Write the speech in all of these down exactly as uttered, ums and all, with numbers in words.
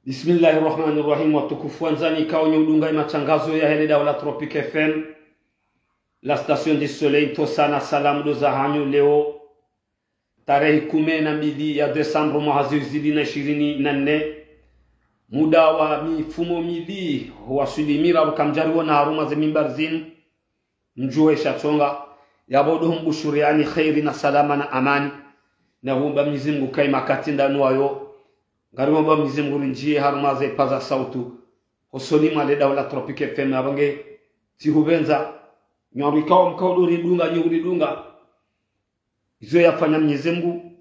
Bismillahi rahmani rahim. Watukufu wandzani, ikao nyi udunga ye matrangazo yahe le daula Tropic F M, la station du soleil, Tosa na Salam ndo zahanyu leo, tarehi kume na mbili ya desambru mwaha zihwi zili na ishirini na nne. Muda wa mifumo mili waswili miraru kamdjariwona harumwa ze mimbari zinu. Mdjuwe sha tsonga, yapvo ndo humbushuriyani kheri na salama na amani. Na huomba Mnyezi Mngu kayi makati ndanu wayo. Ngariomba Mnyezi Mngu rindjiye harumwa ze paza sautu, hosoni mwa le daula Tropic F M, apvo nge tsi hupvendza. Nyi wandru ikao mkao ndo ridunga, nyi huridunga. Izo yafanya Mnyezi Mngu,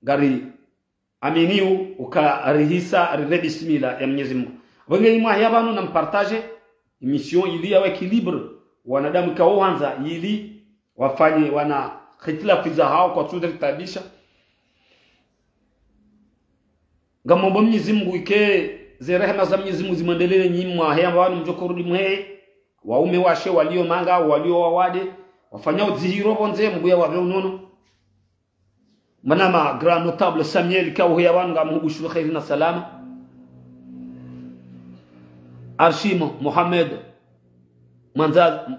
ngari aminiyo uka rihisa rire bismillah ya Mnyezi Mngu. Apvo nge nyi mwaheya pvanu na mpartage émission ili yawe équilibre, wanadamu ikao wandza ili wafanye wana hitilafu zahao kwatsu ziritaabisha. Ngamomba Mnyezi Mngu ike ze rehema za Mnyezi Mngu zimwendelele nyi mwaheya pvanu mdjoko rudi mheye, waume washe walio manga, walio wawade, wafanya udzihiro pvondze, Mngu yawapve unono. Mwanama grand notable Samuel ikao heya pvanu ngamhubushuru kheri na salama. Arshimo Mohamed Mwanza.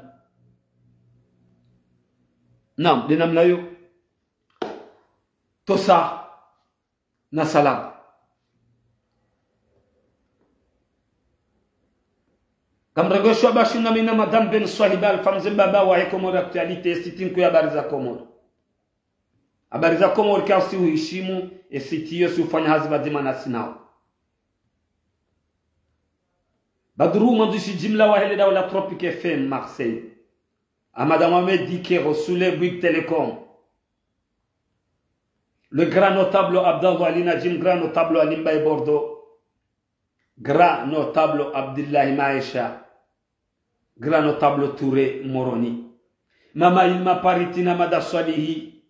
Naam, nde namna iyo. Tosa na Salam. Ngamrengeshwa bashi na mi na Madame Ben Swahiba, Alpha Mze Mbaba wahe Comores Actualité, site nkuu ya habari za Komori. Habari za Komori ka si uheshimu, e site iyo si ufanya hazi pvadzima nasi nao. Badru, mwandzishi jimla wahe le daula Tropic F M Marseille. Ahmada Mohamed Dikero, Soulé Bouygues Télécom. Le grand notable Abdallah Ali Najim, grand notable Ali Mbaye Bordeaux. Grand notable Abdillahi Maesha. Grand notable Touré Moroni. Mama Ilma Paritina Mada Swalihi.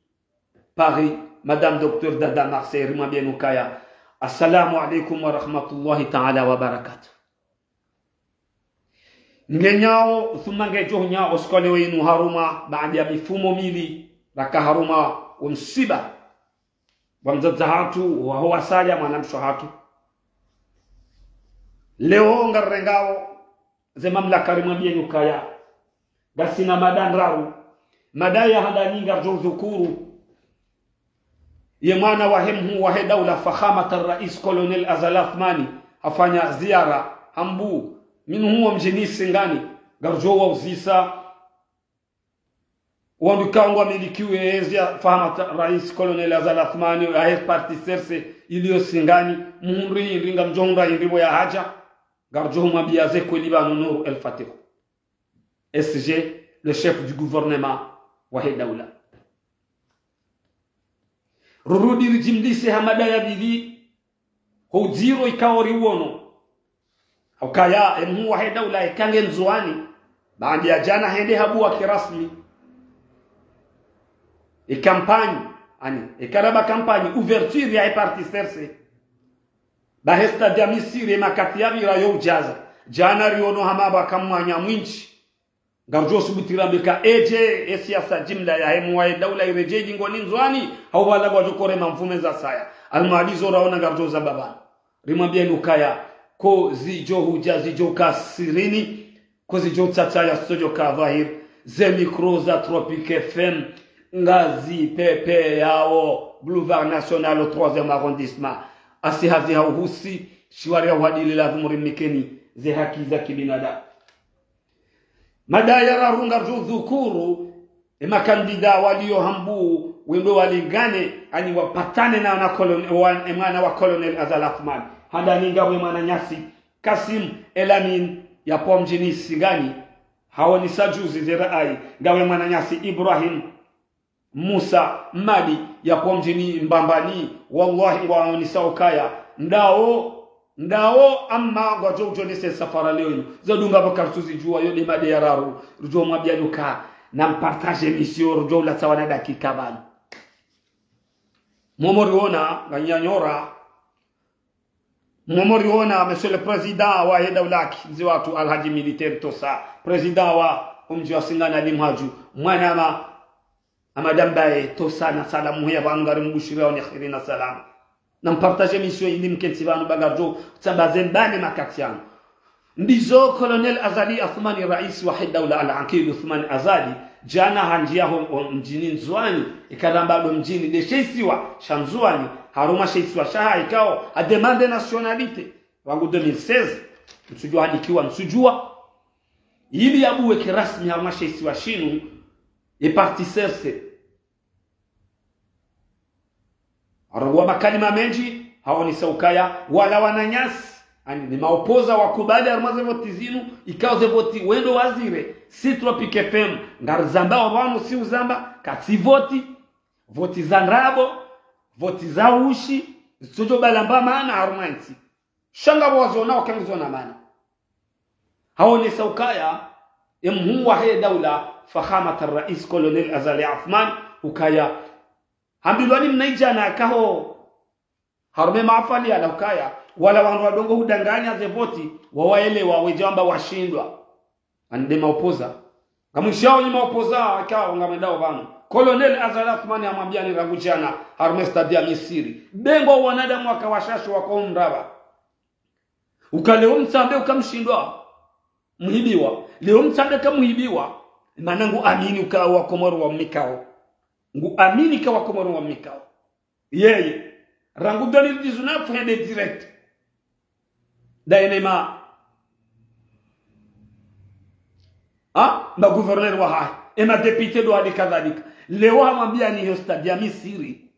Paris, Madame Docteur Dada Marseille, rimwambieni ukaya, Assalamu alaikum wa rahmatullahi ta'ala wa barakatuh. Ngenyao, thumma ngedjo hunyao, siku ya leo inu harumwa, baanda ya mifumo mili, raka harumwa, wo msiba wa mdzadze hatru, waho wasaya, mwanamshe hatru. Leo ngarengao, ze mamlaka rimwambieni ukaya, ngasina mada ndraru. Mada ya handani ngaridjo udhukuru ye mwana wahe mhuu wahe daula Fakhamat Rais Colonel Azali Assoumani, hafanya ziara, hambu, mi nihuu mdjini Singani, ngaridjo wauzisa wandru ikao ngwamilikiwo ezi ya Fakhamat Rais Colonel Azali Assoumani, yahe parti C R C, ilio Singani, muhundru hindri, ngamdjo hundra hindri pvo yahadja, ngaridjo humwambia ze kweli pvanu Nour El Fath, S G, le chef du gouvernement wahe daula. Rurudi ridjimlise ha mada ya pvili, ho udziro ikao riwono. Ukaya, e mhuu wahe daula eka nge Ndzuwani, baanda ya djana hende habuwa kirasmi e kampanyi, ani, e karaba kampanyi, ouverture yahe parti C R C. Bahe stade ya Misiri, e makati yapvira yo udjaza. Djana riono hama pvwaka mwanya mwindji. Ngaridjo subutu rambe ka edje, e siasa jimla yahe mhuu wahe daula iredjei dingoni Ndzuwani, hau pvala ngwadjo kore mamfume za saya. Almadi zo raona ngaridjo zamba pvanu. Rimwambieni ukaya, ko zidjo hudja zidjo ka sirini, ko zidjo tsatsa ya studio ka dhahir, ze micro za Tropic F M, ngazi pepeyao, Boulevard National, troisième arrondissement. Asi hazi ha uhusi, shiwari ya uhadili lazimu rimnikeni, ze haki za kibinadamu. Mada ya raru ngaridjo udhukuru, e makandida walio hambu, wendo walingane, ani wapatane na, na kolon-, wa, e mwana wa Colonel Azali Assoumani. Handani ngawe mwananyasi, Kassim El Amine, yapvo mdjini Singani, haonesa juzi ze rai, ngawe mwananyasi Ibrahim Musa Mmadi yapvo mdjini Mbambani, wallahi ngwaonesa ukaya, ndao, ndao, amma ngwadjo udjonese safara leo inu. Zadunga pvo karitsuzidjuwa, yo nde mada ya raru, ridjo mwambiani uka, na mpartage émission, ridjo ulatsa wana dakika pvanu. Momo riona, nganyanyora, Momo riona, Monsieur le Président wahe daula ki, mze watru Alhadji Militaire Tosa, Président wa omdji wa Singani Ali Mhadju, mwanama Ahmada Mbaye, Tosa na Salam, heya pvanu ngarimbushuriyaoni kheri na salama. Na mpartage émission ili mkentsi pvanu ba ngaridjo tsambaze mbane makati yanu. Ndizo Colonel Azali Assoumani, raisi wahe daula, Al-Aqid Assoumani Azali, djana handjiya ho, ho mdjini Ndzuani, ikao ramba ndo mdjini nde she isiwa sha Ndzuani, harumwa she isiwa shahahe ikao, ha demande nationalité, rangu deux mille seize, ntsudjuwa handikiwa, ntsudjuwa. Ili yabuwe kirasmi harumwa she isiwa shinu, ye parti C R C. Harongowa makalima mendji, haonesa ukaya, wala wananyasi, ani ni maopoza wakubali harumwa ze voti zinu, ikao ze voti wendo wazire, si Tropic F M, ngarizambao pvanu si uzamba, katsi voti, voti za ndrabo, voti za ushi, zitsodjo bala mba mana harumwa ntsi. Sha ngapvo wazona wakangizo na mana. Haonesa ukaya, ye mhuu wahe daula, Fakhamat al-Rais Colonel Azali Assoumani, ukaya, hambilwa ni mnaidjana akaho, harumwa ye mahafali yala ukaya, wala wandru wadungo hudanganya ze voti, wawaelewa, wedja wamba washindwa. Ani nde maopoza. Ngamwishao nyi maopoza, ikao ngamwendao pvanu. Colonel Azali Assoumani hamwambia ni rangu djana, harumwa ye stade ya Misiri. Be ngo wanadamu waka washashi wako mraba. Uka leo mtsambe uka mshindwa, muhibiwa. Leo mtsambe ka muhibiwa, mana ngu amini uka Wakomori wa mikao. Ngu amini ka Wakomori wa mikao. Yeye, rangu deux mille dix-neuf hende direct. Daye ne ma, ha? Ma gouverneur wahahe, ye ma député ndo hali kadhalika. Leo hamwambia ni ho stade ya Misiri.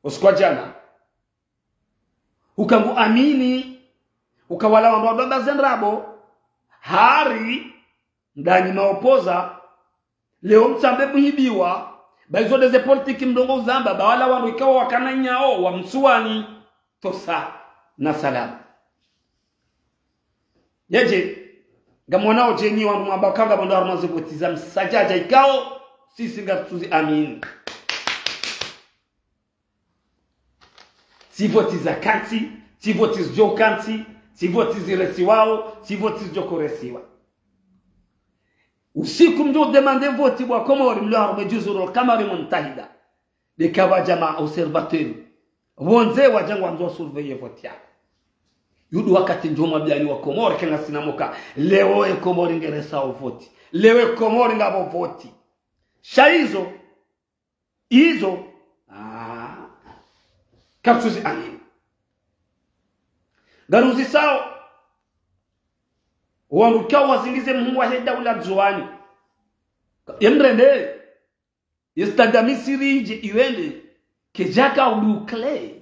Usiku wa djana. Uka ngu amini, uka wala wandru wadunga ze ndrabo, hari, ndanyi maopoza, leo mtsambe muhibiwa, ba izo nde ze politiki mdungo uzamba, ba wala wandru ikao wakana nyao, wa Mtsuwani, tosa, na salama. Yedje, ngamwonao dje nyi wandru mwamba uka ngamwendo harumwa ze voti za msadjadja ikao, sisi ngartsuzi amini. Tsi voti za kantsi, tsi voti zidjo kantsi, tsi voti ziresiwao, tsi voti zidjo koresiwa. Usiku mdjo demande voti bo Wakomori mlio harumwa ye Juzurul Kamari Muntahida. Nde kapvadja ma observateur. Pvondze wadja ngwandzo surveiller voti yanu. Yudu wakati ndjo mwambiani Wakomori kenga sina moka. Leo ye Komori ngeresao voti. Leo ye Komori ngapvo voti. Sha izo, izo, ah, kapsuzi ani. Ngaruzisao, wandru ikao wazingize mhuu wahe daula Ndzuwani. Ye mrende, ye stade ya Misiri idje iwende, kedjaka ubouclé.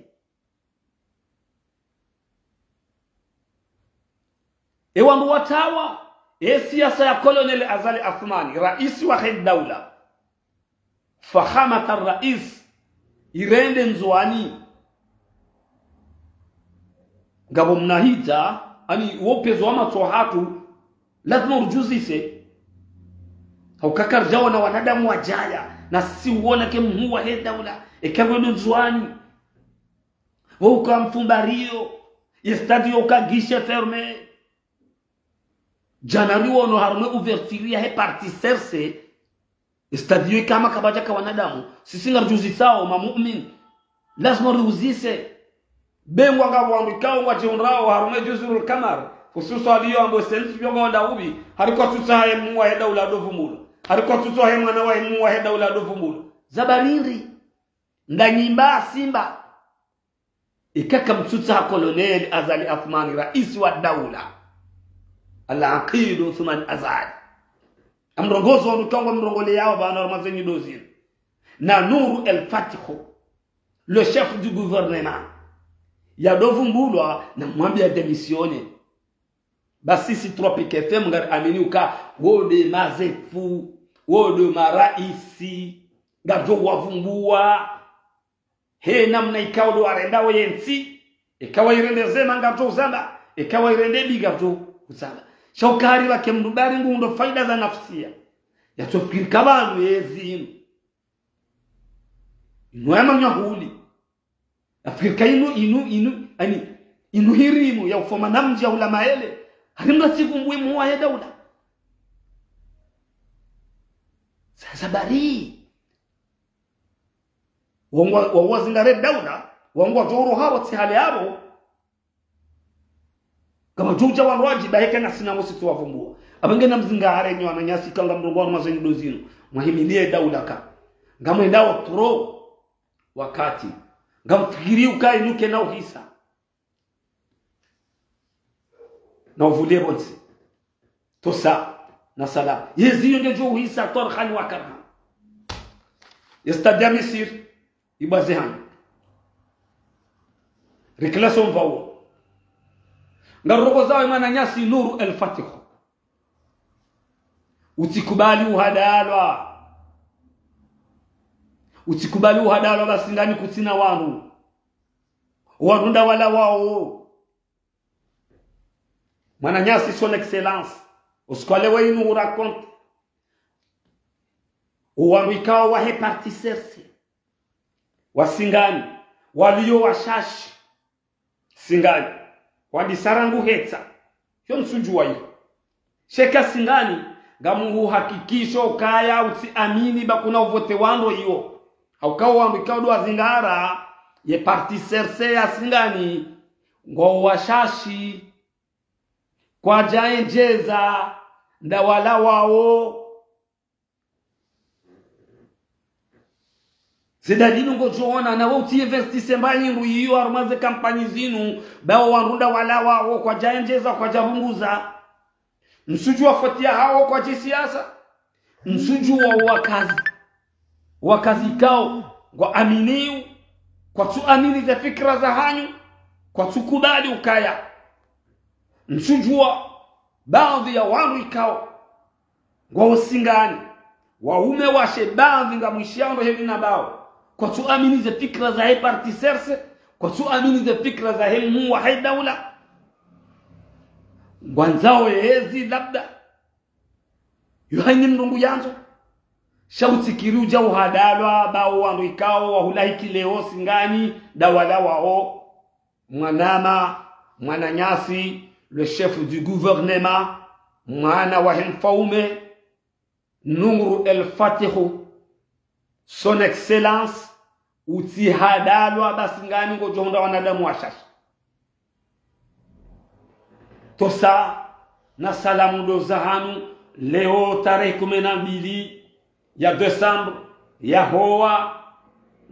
Ye wandru watawa, ye siasa ya Colonel Azali Assoumani, raisi wahe daula. Fakhamat al-Rais, irende Ndzuwani. Ngapvo mnahita, ani wo upvezo wa matso hatru, lazima urudjuzise. Hauka karidjaona wanadamu wadjaya, na si uona ke mhuu wahe daula, eka ngwendo Ndzuwani. Wo uka mfumbario, ye stade yo uka guichet fermé. Djana riwono harumwa ye ouverture yahe parti C R C, ye stade yo ikama kapvadjaka wanadamu, sisi ngarudjuzisao ma mu'min. Lazima riuzise. Be ngwanga wandru ikao ngwadjihundrao harumwa ye Juzurul Kamar, hususwa liyo ambo sensi yongo onda ubi, hari kwatsutsaha ye mhuu wahe daula ndo vumbulwa. Hari kwatsutsaha ye mwana wahe mhuu wahe daula ndo vumbulwa. Za barindi. Nda nyimba simba. Ikaka mtsutsaha Colonel Azali Assoumani, raisi wa daula. Al-Aqid Assoumani Azali. Amrongozo wanu tongo mrongole yao pvanu harumwa ze nyido zinu. Na Nour El Fath, le chef du gouvernement. Yado vumbulwa na mwambiya démissionner. Ba sisi Tropic F M ngari amini uka, wo nde mazefu, wo nde maraisi, ngaridjo wavumbuwa. He namna ikao ndo warendao ye ntsi, ikao irende zema ngaridjo uzamba, ikao irende mbi ngaridjo uzamba. Sha uka hari pvwake mndru bari ngundo faida za nafsia. Yatsofikiri ka pvanu yezi inu. Inu ya manyahuli. Afrika inu, inu, inu, ani, inu hirimu ya ufoma na mdji ya hula maele. Hari mndru atsivumbue mhuu wahe daula. Sasa bari. Wangwa, wangwa zingare daula. Wangu wadjo uroha watsi hale apvo. Kama djudja wandru wadji, ba heka ngasina mosi tsi wavumbua. Apvo ngena mzingare nyi wananyasi ka ngamrongoa harumwa ze nyudo zinu. Mwahimilie daula ka. Ngamwendao trop wakati. Ngamfikiri uka inu kena uhisa. Na uvulie pvontsi. Tosa, na salama. Yezi yo nde djo uhisa, twarhan wa karhan. Ye stade ya Misiri, ibaze hanyu. Rikila somva uwo. Ngarorogoza we mwananyasi Nour El Fath. Utsikubali uhadalwa. Utsikubali uhadalwa ba Singani kutsina wandru. Wandru nda wala wao. Mwananyasi, son excellence, usiku wa leo inu uraconte. Owandru ikao wahe parti C R C. Wa Singani. Walio washashi. Singani. Wandisa rangu hetsa. Yo ntsudjuwa iyo. Sheka Singani, ngamuhuhakikisho ukaya utsiamini ba kuna uvote wandru iyo. Hauka owandru ikao ndo wazingara, ye parti C R C ya Singani, ngo washashi. Kwadja endjeza, nda wala wao. Ze dalili ngodjo ona, na we utsi investise mba nyindru iyo harumwa ze kampanyi zinu, ba owandru nda wala wao, kwadja endjeza, kwadja pvunguza. Ntsudjuwa foti ya hawo kwadji siasa. Ntsudjuwa wakazi. Wakazi ikao, ngwa aminiyo, kwatsu amini ze fikira za hanyu, kwatsu kubali ukaya. Ntsudjuwa baadhwi ya wandru ikao, ngwao Singani, waume washe baadhwi ngamwishiao ndo heli na bao, kwatsu amini ze fikira za he parti C R C, kwatsu amini ze fikira za he mhuu wa he daula. Ngwandzao yezi labda. Yo haini mndru ngu yandzo. Sha utsikiri udja uhadalwa, ba owandru ikao, wahulahiki leo Singani, nda wala wao. Mwanama, mwananyasi, le chef du gouvernement, mwana wa he mfaume, Nour El Fath, son excellence, utsihadalwa ba Singani ngodjo hundra wanadamu washashi. Tosa na salamu ndo za hanu, leo tarehi kume na mbili ya décembre, ya howa,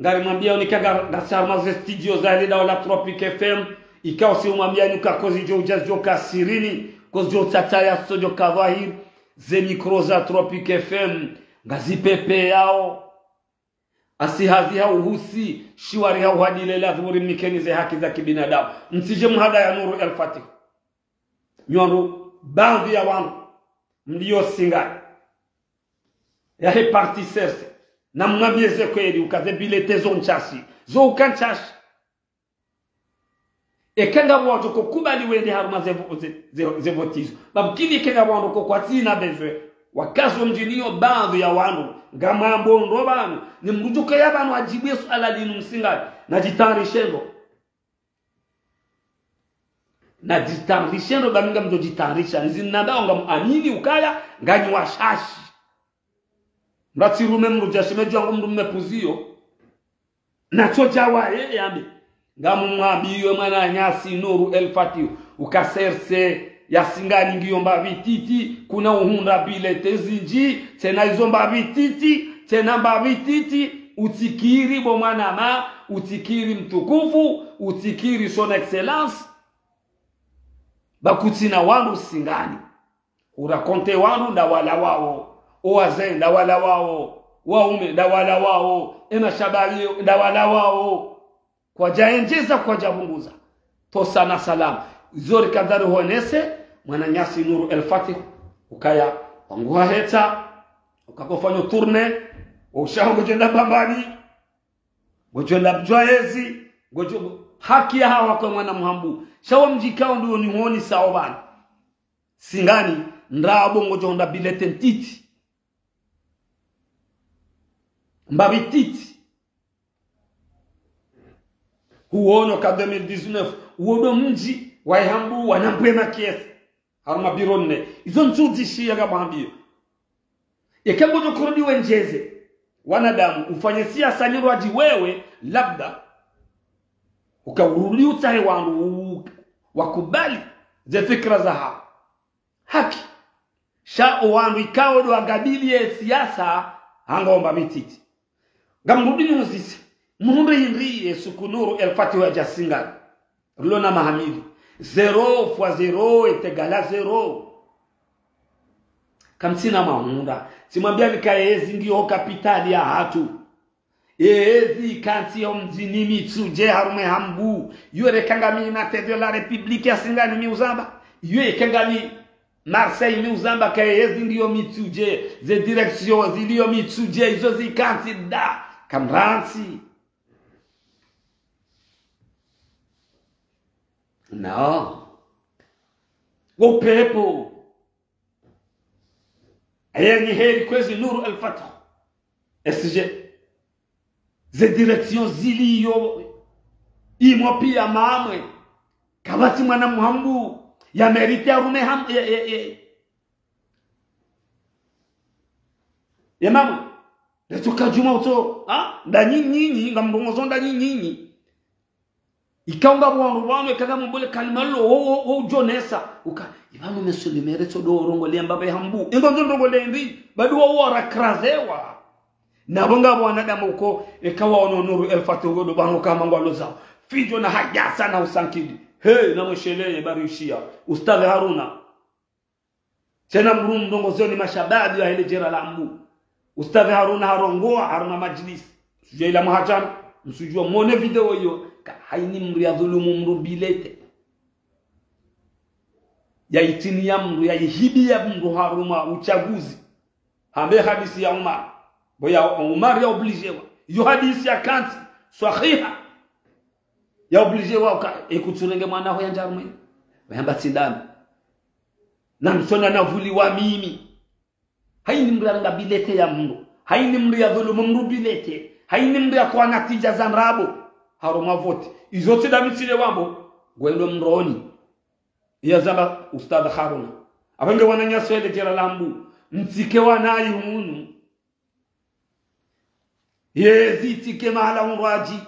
ngarimwambia unika nga, ngasi harumwa ze studio za le daula Tropic F M, ikao si umwambia nuka kozi djo udja zidjo ka sirini, kozi djo tsatsa ya so djo ka dhwahiri, ze micro za Tropic F M, ngazipepeyao. Asi hazi ha uhusi, shiwari ha uhadile, lazimu rimnikeni ze haki za kibinadamu. Mtsidje mhadaya Nour El Fath. Nyi wandru, baadhwi ya wandru, mlio Singani. Ya he parti C R C. Na mwambie ze kweli, uka ze bilete zo ntsashi. Zo uka ntsashi. Eka ngapvo wadjo ko kubali wende harumwa ze vo-, ze, ze, ze voti izo. Ba mkini eka ngapvo wandru ko kwatsina bezwe. Wakazi wa mdjini yo baadhwi ya wandru. Ngamwambo ndo pvanu. Ni mdru djo kaya pvanu adjibu ye suala linu Msingani. Na djitayarishe ndo. Na djitayarishe ndo ba mi ngamdjo djitayarisha. Nzi nandao ngamuamini ukaya nganyi washashi. Mratsi rume mdru dja shime djwangu mdru mme puziyo. Na tso djawa ye yambe. Ngamumwambiyo mwananyasi Nour El Fath, uka C R C ya Singani ngiyo mbapvi titi, kuna uhundra bilete zindji, tsena izo mbapvi titi, tsena mbapvi titi, utsikiri bo mwanama, utsikiri mtukufu, utsikiri son excellence, ba kutsina wandru Singani. Uraconte wandru nda wala wao, owazee nda wala wao, waume nda wala wao, ema shababi nda wala wao. Kwadja endjeza, kwadja pvunguza. Tosa na salama. Izo rikandza rihonese, mwananyasi Nour El Fath, ukaya, wangu ha hetsa, uka ko fanyo tournée, ushaho ngodjo enda Bambani, ngodjo enda Mdjwaezi, ngodjo, haki ya hawa kwe mwana mhambu. Sha wa mdji kao ndo ni honi sao pvanu. Singani, ndrabo ngodjo hundra bilete ntiti. Mbapvi titi. Huono ka deux mille dix-neuf, uwo ndo mdji, wa ihambu, wana mbwe makiesi. Harumwa biro nne. Izo ntsu djishiya ngamwambiyo. Eka ngodjo kurudi wendjeze. Wanadamu, ufanye siasa nyi rwadji wewe, labda. Uka urudi utsahe wandru u-, wakubali ze fikira zahawo. Haki. Sha owandru ikao ndo wagabili ye siasa, ngwamba mititi. Ngamrudi niuzise. Mhundre hindri ye suku Nour El Fath yadja Singani. Rilo na maha mili. Zéro fois zéro est égal à zéro. Kamtsina mahundra. Tsimwambiani ka yezi ngiyo kapitali yahatru. Yezi ikantsi yo mdjini Mitsudje harumwa Hambu. Yo reka ngami Unité de la République ya Singani mi uzamba. Yo reka ngami Marseille mi uzamba ka yezi ngiyo Mitsudje. Ze direction ziliyo Mitsudje. Izo zikantsi nda. Kamrantsi. Non. Wo upepvo. Aya ni heri kwezi Nour El Fath. S G. Ze direction ziliyo. Imwe piya mamwe. Kapvatsi mwana mwa Hambu. Ya mérité harumwa Ham-, ye, ye, ye. Ye mamwe. Retsoka djuma utso. Ha? Nda nyinyi, ngamrongozo nda nyinyi. Ikao ngapvo wandru pvanu, eka ngamwambole kalima lilo, wo, wo, wo udjonesa. Uka, ipvanu monsieur le maire tsodo rongoleya mbapvi Hambu. Ingo ndo rongoleya ndi, badu wa wara krazewa. Napvo ngapvo wanadamu uko, eka waono Nour El Fath ugo ndo pvanu kama ngwalo zao. Fidjo na hayasa na usankidi. He, na mwesheleye bari ushiya. Ustadh Haruna. Tsena mdru mrongozo ni mashababi wahe le djera la Hambu. Ustadh Haruna harongoa, Haruna Majlis. Sudja ila mwaha djana, msudjua mwone video iyo. Ka haini mdru yadhulumu mdru bilete. Yaitini ya mdru, yaihibiya mdru harumwa utsaguzi. Hambe hadisi ya Umar. Bo ya Umar ya obligéwa. Iyo hadisi ya kantsi, swahiha. Ya obligéwa uka, ekutsurenge mwana ho yandja harumwa. Wayamba tsi ndami. Na msona na vuli wa mimi. Haini mdru yarenga bilete ya mdru. Haini mdru yadhulumu mdru bilete. Haini mdru yakoa natija za ndrabo. Harumwa voti. Izo tsi ndami tsile wambo. Ngwendo mroni. Yazamba Ustadh Haruna. Apvenge wananyasi wahe le djera la Hambu. Mtsike wanayi hunu. Yezi tsike mahala hundru adji.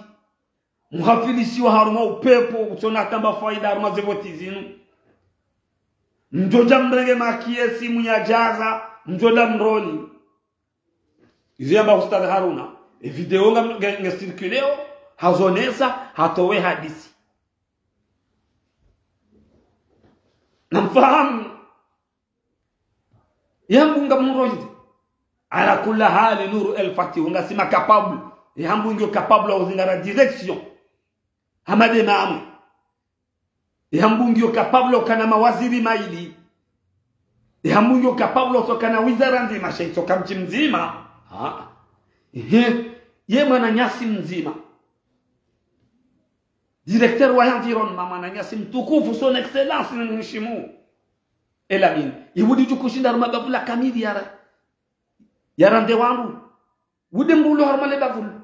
Mhafilishiwa harumwa upepvo, utsona tamba faida harumwa ze voti zinu. Mdjodja mrenge makesi mnyadjaza, mdjodja mroni. Izo yamba Ustadh Haruna. E video nga, nge, nge circuléo, hazonesa, hatowe hadisi. Namfahamu. Ye Hambu ngamrongozo. Ala kula hali Nour El Fath, ngasima capable. Ye Hambu ngiyo capable wa uzingara direction. Hamade mamwe. Ye Hambu ngiyo capable ukana mawaziri mayili. Ye Hambu ngiyo capable utsokana wizara ndzima, sha itsoka mdji mdzima. Ha. Ehe. Ye mwananyasi mdzima. Directeur wa environnement, mwananyasi mtukufu, son excellence, ni mheshimu. Elamine, iwudi djukushinda harumwa bavula kamili yara, yara nde wandru. Wude mdru ulo harumwa le bavula.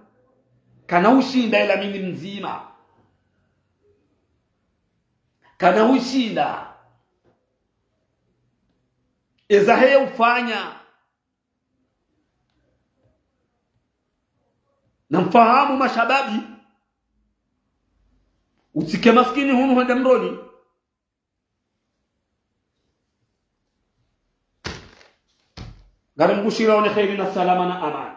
Kana ushinda Elamine mdzima. Kana ushinda. Eza heye ufanya. Namfahamu mashababi. Utsike maskini hunu hwende mroni. Ngarimbushirao ne kheri na salama na amani.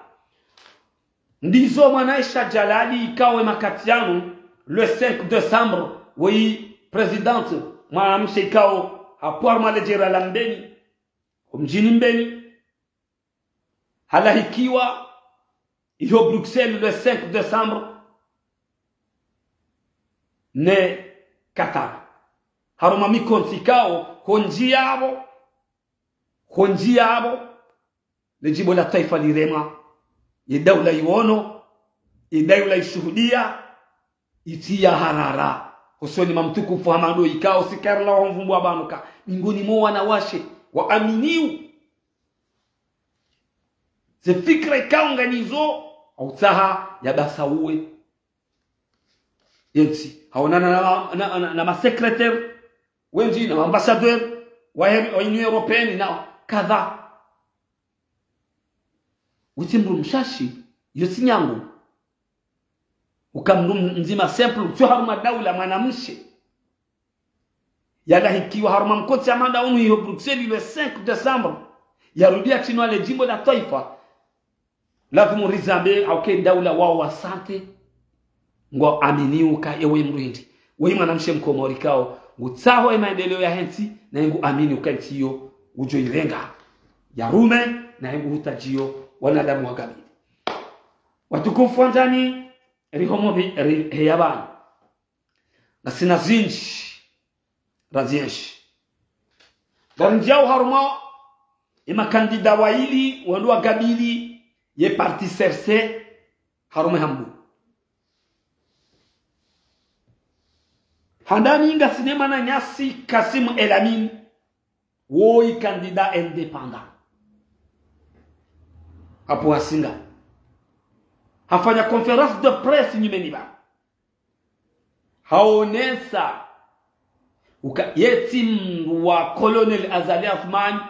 Ndizo mwana Aisha Jalali ikao ye makati yanu, le cinq décembre, weyi présidente, mwanamshe ikao hapvwa harumwa le djera la Mbeni, ho mdjini Mbeni, halahikiwa iho Bruxelles le cinq décembre ne Qatar. Harumwa mikontsi ikao, hondjiya apvo, hondjiya apvo, le djimbo la twaifa liremwa, ye daula iwono, ye daula ishuhudiya, itsiya harara. Hosoni mwa mtukufu hama ndo ikao si karila wa mvumbu wa pvanu ka. Mingoni mwa wanawashe, waaminio. Ze fikira ikao nganizo, hautsaha ya pvasa uwe. Yentsi, haonana na, na, na, na ma secrétaire, wendji na ma ambassadeur, wa he-, wa Union Européenne na kadha. Witsi mdru mshashi, yo tsi nyangu. Uka mndru mdzima simple, tsi harumwa daula mwanamshe. Yalahikiwa harumwa mkontsi ya manda unu iho Bruxelles le cinq décembre. Yarudia tsinu ale jimbo la twaifa. Lazimu rizambe, hauka e daula wao wa santé. Ngwaaminio uka ewe mrindi. Wewe mwanamshe mkomori ikao ngutsaho e maendeleo yahe ntsi, na nguamini uka e ntsi iyo ngudjo irenga. Ya rume, na nguhutadjio wanadamu wa gabili. Watukufu wandzani, riho mopvi, ri, heya pvanu. Ngasina zindji, razienshi. Ngarindjiao harumwa e makandida waili, wandru wa gabili, ye parti C R C, harumwa e Hambu. Handani ngasina e mwananyasi Kassim El Amine, woyi candidat indépendant. Hapvo hasinga. Hafanya conférence de presse nyumeni pvanu. Haonesa uka ye tsi mndru wa Colonel Azali Assoumani,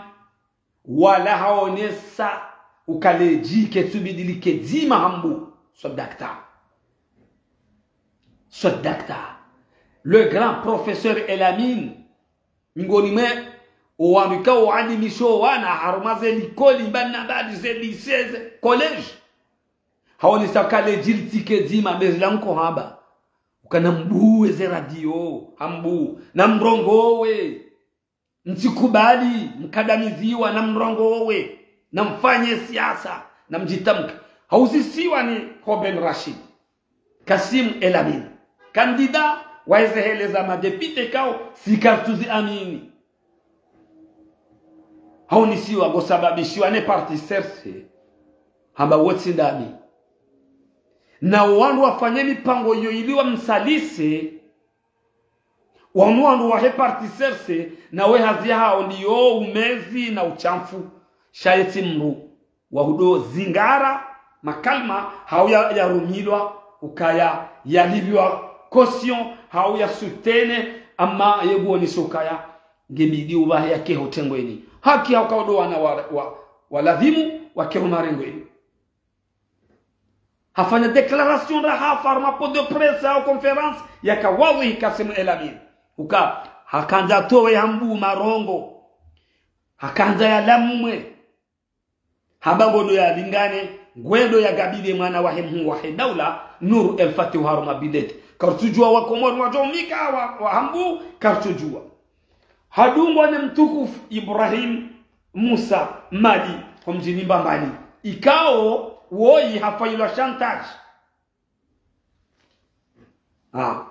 wala haonesa uka le dji ketsubidi like dzima Hambu. Swadakta. Swadakta. Le grand professeur El Amine, miongoni mwe owandru ikao waalimisho wana harumwa ze likoli mbali na mbali, ze lycée, ze collège. Haonesa uka le dji litsike dzima, bezi la mko hamba. Uka nambuwe ze radio, Hambu, namrongowe. Mtsikubali mkadamiziwa, namrongowe, namfanye siasa, namdjitamke. Hauzisiwa ni Hoben Rachid, Kassim El Amine, candidat wa eze hele za madéputé ikao si kartsuzi amini. Haonesiwa ngosababishiwa ne parti C R C, hamba wo tsi ndami. Na wandru wafanye mipango iyo ili wamsalise, wanu wandru wahe parti C R C, na we hazi yahao ndiyo umezi na ushamfu. Sha ye tsi mndru wa hudo zingara makalima, hau ya, yarumilwa ukaya yalipviwa caution, hau ya soutenir, ama ye nguonesa ukaya ngebidi upvahe yake ho tengweni. Haki hauka udo wana wa, wa, wa lazimu wake ho marengweni. Hafanya déclaration raha harumwa point de presse au conférence, yaka wazi Kassim El Amine. Uka hakandza towe Hambu marongo. Hakandza yalamwe. Hamba ngondo yalingane, ngwendo yagabili mwana wahe mhuu wahe daula, Nour El Fath harumwa bidete. Kartsudjua Wakomori wadjo mnika wa, wa Hambu, kartsudjua. Hadungwa ne mtukufu Ibrahim Musa Madi, ho mdjini Mbambani. Ikao, woyi hafanyilwa chantage. Ah.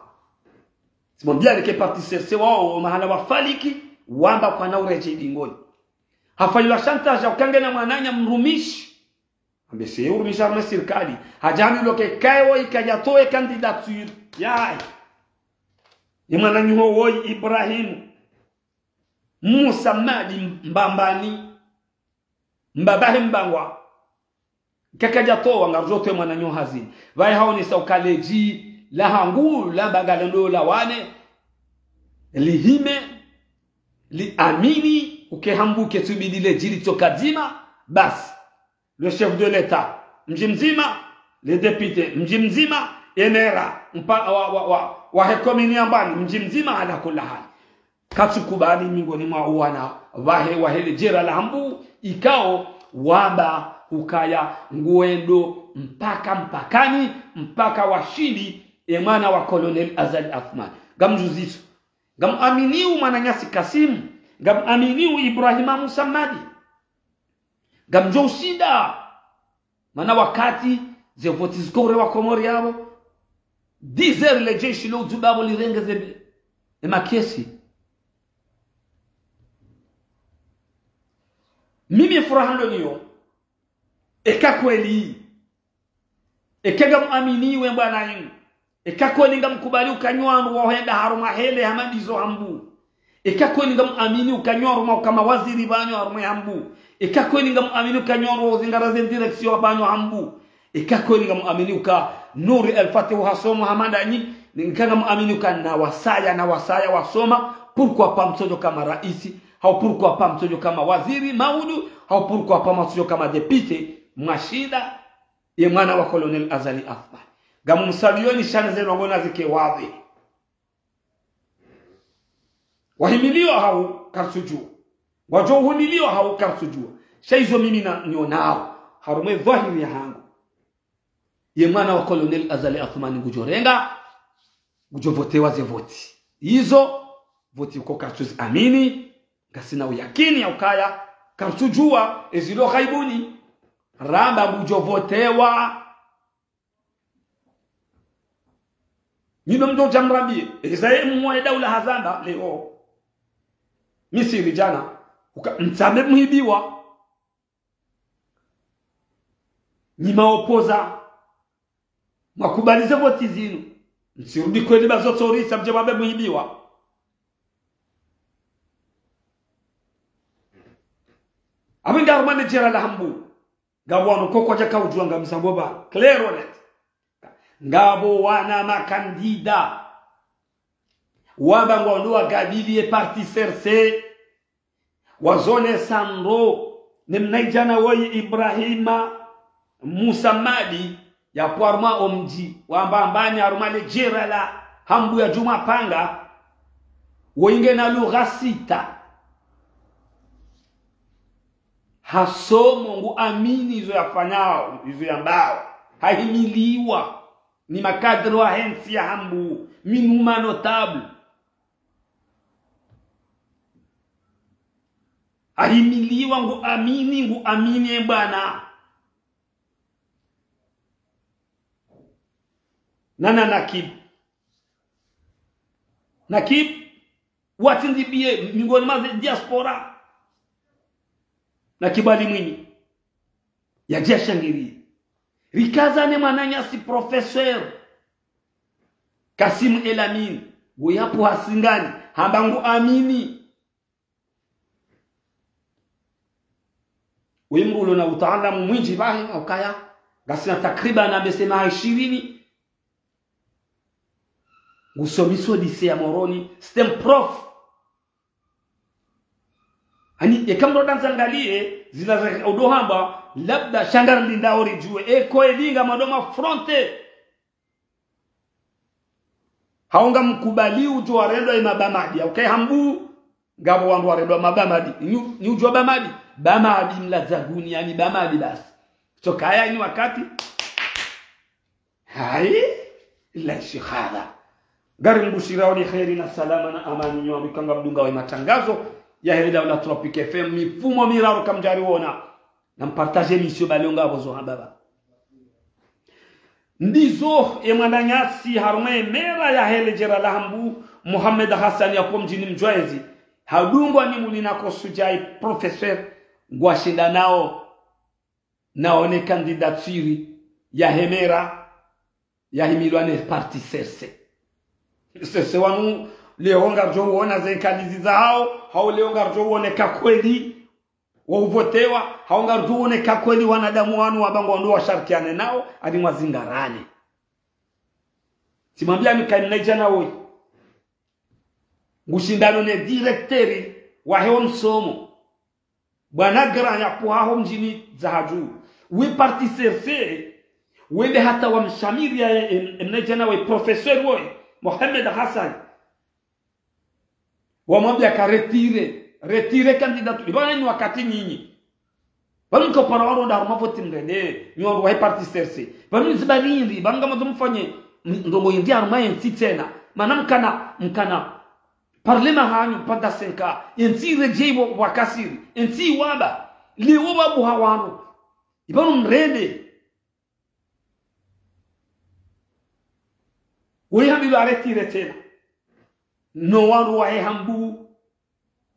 Simwambia nike parti C R C wao, mahala wafaliki, wamba kwana uredjei dingoni. Hafanyilwa chantage ya uka ngena mwananya mrumishi. Ambe se urumishi harumwa sirikali. Hadja hambilwa ke kaye woyi kadjatowe candidature yahe. Ye mwananyaho woyi Ibrahim Musa Madi Mbambani. Mbabahe Mbangwa. Kakadjatowa, ngarudjo towa mwananyaho hazini. Pvahe haonesa uka le dji lahangu, lamba ngalendo lawane, lihime, liamini, uka e Hambu ketsubidi le dji litsoka dzima, basi. Le chef de l'État, mdji mdzima, le député, mdji mdzima, M R A, mpa, wa, wa, wa, wahe commune ya Mbani, mdji mdzima, ala kulli hali. Katsukubali miongoni mwa wana wahe, wahe le djera la Hambu, ikao wamba ukaya ngwendo mpaka mpakani, mpaka washindi, e mwana wa Colonel Azali Assoumani. Ngamdjuziso. Ngamwaminio mwananyasi Kassim, ngamwaminio Ibrahima Musa Madi. Ngamdjo ushinda. Mana wakati ze voti zikore Wakomori yapvo, dix heures le jeshi lo udzuba pvo lirenge ze, e makesi. Mimi furaha ndo niyo, eka kweli, eka ngamwaminio we mbwana inu. Eka kweli ngamkubali uka nyi wandru wahenda harumwa hele hama ndizo Hambu. Eka kweli ngamwaminio uka nyi wandru mwa uka mawaziri pvanu harumwa Hambu. Eka kweli ngamwaminio uka nyi wandru wazingara ze direction pvanu Hambu. Eka kweli ngamwaminio uka Nour El Fath hasoma hama ndanyi. Eka ngamwaminio uka na wasaya, na wasaya wasoma. Pourquoi pas mtsodjo ka maraisi? Hau pourquoi pas mtsodjo ka mawaziri, maudu? Hau pourquoi pas mtsodjo ka madéputé? Mwashinda. Ye mwana wa Colonel Azali Assoumani. Ngamumswaliyoni sha ne ze ndrongoo nazike wadhwihi. Wahimiliwa hau karitsudjuwa. Wadjo uhimiliwa hau karitsudjuwa. Sha izo mimi na, nionao harumwa ye dhwahiri yahangu, ye mwana wa Colonel Azali Assoumani ngudjo renga, ngudjo votewa ze voti. Izo voti uko karitsudzi amini, ngasina uyakini ya ukaya karitsudjuwa, ezilo ghaibuni. Ramba ngudjo votewa. Nyi ndo mdjo udja mrambiye, eza ye mwa ye daula hazamba leo Misiri djana, uka mtsambe mhibiwa. Nyi maopoza, mwakubali ze voti zinu. Mtsirudi kweli ba zo tsorisa mdje mwambe mhibiwa. Apvo ngarumane djera la Hambu. Ngapvo wanu koko djaka udjuwa ngamzambo ba. Clair ou net. Ngapvo wana makandida wamba ngwandao wagabiliye parti C R C. Wazonesa ndro ne mnaidjana woyi Ibrahima Musa Madi, yapvo harumwa omdji wa Mbambani harumwa le djera la Hambu ya Djumwapanga. Woyi ngena lugha sita. Hasomo, nguamini izo yafanyao, izo yambao. Hahimiliwa ni makadre wahe ntsi ya Hambu, minuma notable. Hahimiliwa, nguamini, nguamini ye bwana. Nana Nakib. Nakib, watsindibiye, mingoni mwa ze diaspora. Nakib Ali Mwinyi. Yadja shangiri. Rikaza ne mwananyasi professeur Kassim El Amine. Woyi yapvo hasingani. Hamba nguamini. Woyi mdru ulo na utaalamu mwindji pvahe, ha ukaya ngasina takriban ambe sema ishirini. Ngusomiso lycée ya Moroni, c'est un prof. Ani, eka mdru dandza ngaliye, zila za udo hamba, labda sha ngarlindao ridjuwe, eko elinga madoma fronte. Hau ngamkubali udjo warendwa ye mabamadi. Hau kaye Hambu, ngapvo wandru warendwa mabamadi. Nyi, nyi udjuwa bamadi? Bamadi mladza guni, yani bamadi basi. Tsokaya ini wakati. Hayi, la shihada. Ngarimbushirao ni kheri na salama na amani nyowa mbi ka ngamdungao ye matangazo yahe le daula Tropic F M, mifumo miraru kamdjariona. Na mpartage émission ba leo ngapvo zo hamba ba. Ndizo ye mwananyasi harumwa ye mera yahe le djera la Hambu, Mohamed Hassan yapvo mdjini Mdjwaezi, hadungwa ni Mulina Kossudjai professeur, ngwashindanao naone candidature yahe mera yahimilwa ne parti C R C. C R C wanu leo ngardjo uona ze nkalizi zahao, hau leo ngardjo uone ka kweli wa uvotewa, hau ngardjo uone ka kweli wanadamu wanu wamba ngwandao washarikiane nao, ani mwazingarane. Tsimwambia mi kayi mnaidjana woyi. Ngushindano ne directeur wahe wo msomo. Bwana Grand yapvo haho mdjini Dzahadju. Wi parti C R C, wende hata wamshamiri ya, em, em, mnaidjana we professeur woyi, Mohamed Hassan. Wamwambia ka retire, retire candidature. Ibana ni wakati nyinyi. Pvanu mkopara waro nda harumwa voti mrende, nyi wandru wahe parti C R C. Pvanu ziba lindri, pvanu ngamwandzo mfanye, m-, ndrongoo yindri harumwa ye ntsi tsena. Mana mkana, mkana, parlement hanyu, pendant cinq ans, ye ntsi iredjei wa, wa kasiri, ye ntsi iwaba, liwo wabuha wandru. Ipvanu mrende. Woyi hambilwa aretire tsena. No wandru wahe Hambu,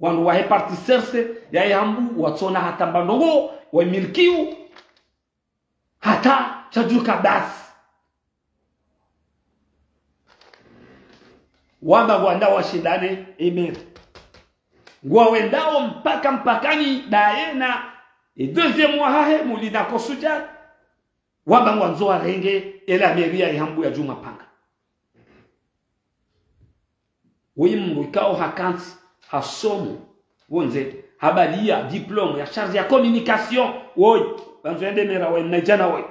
wandru wahe parti C R C yahe Hambu, watsona hata mba ndrongoo, wamilikiu, hata shadjuka basi. Wamba ngwandao washindane emera. Ngwawendao mpaka mpakani daye na e deuxième wahahe, Mulina Kossudjai. Wamba ngwandzo warenge ela mairie yahe Hambu ya Djumwapanga. Woyi mndru ikao hakantsi, hasomo, pvondze, habaliya diplôme ya chargé ya communication, woyi, pvandzo yende mera woyi, mnaidjana woyi.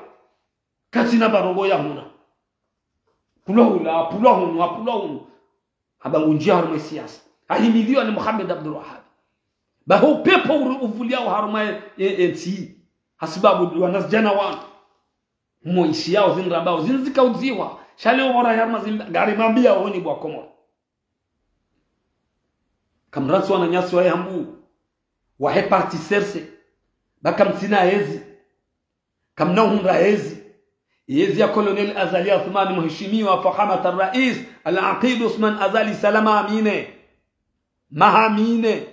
Katsina mba ndrongoo ya huna. Pulwa hula, pulwa hunu, pulwa hunu. Hamba ngundjiya harumwa ye siyasa. Hahimiliwa ni Mohamed Abdul Wahab. Baho upepvo uri uvuliao harumwa ye, ye, ye ntsi. Hasibabu ndi wanazidjana wanu. Mwoishiyao zinu rambao, zinu zikaudziwa. Sha leo bora yaruma zimba, ngarimwambiyao nyi bo wa Komoro. Kamrantsi wananyasi wahe hambu, wahe parti C R C. Ba kamtsina yezi. Kamna uhundra yezi. Yezi ya Colonel Azali Assoumani, mheshimiwa Fakhamat al-Rais, al-Aqid Assoumani Azali Salama Amine. Maha mine.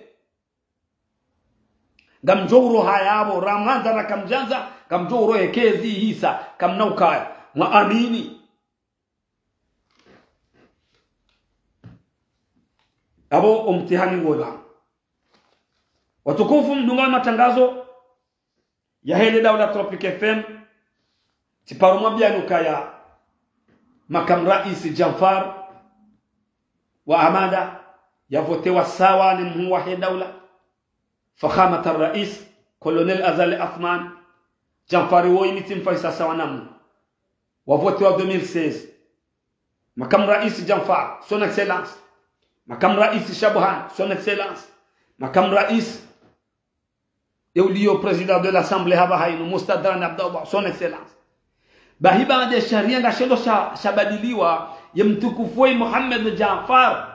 Ngamdjo uroha yapvo, ramwandza na kamdjandza, ngamdjo uroha ye kezi hisa, kamna ukaya. Mwaamini. Apvo omtihani ngola. Watukufu, mdungao matangazo yahe le daula Tropic F M, tsiparo mwambiyani ukaya makamu raisi Djanfar wa Hamada yavotewa sawa ne mhuu wahe daula, Fakhamat al-Rais, Colonel Azali Assoumani. Djanfar woyi mi tsimfanyisa sawa na mhuu. Wavotewa deux mille seize. Makamu raisi Djanfar, son excellence. Makamu raisi Shabuhan, son excellence. Makamu raisi ye uliyo président de l'Assemblée hapvaha inu, Mustadran Abdallah, son excellence. Bahi baanda ye sharia ngashendo sha, shabadiliwa, ye mtukufu woyi Mohamed Djanfar.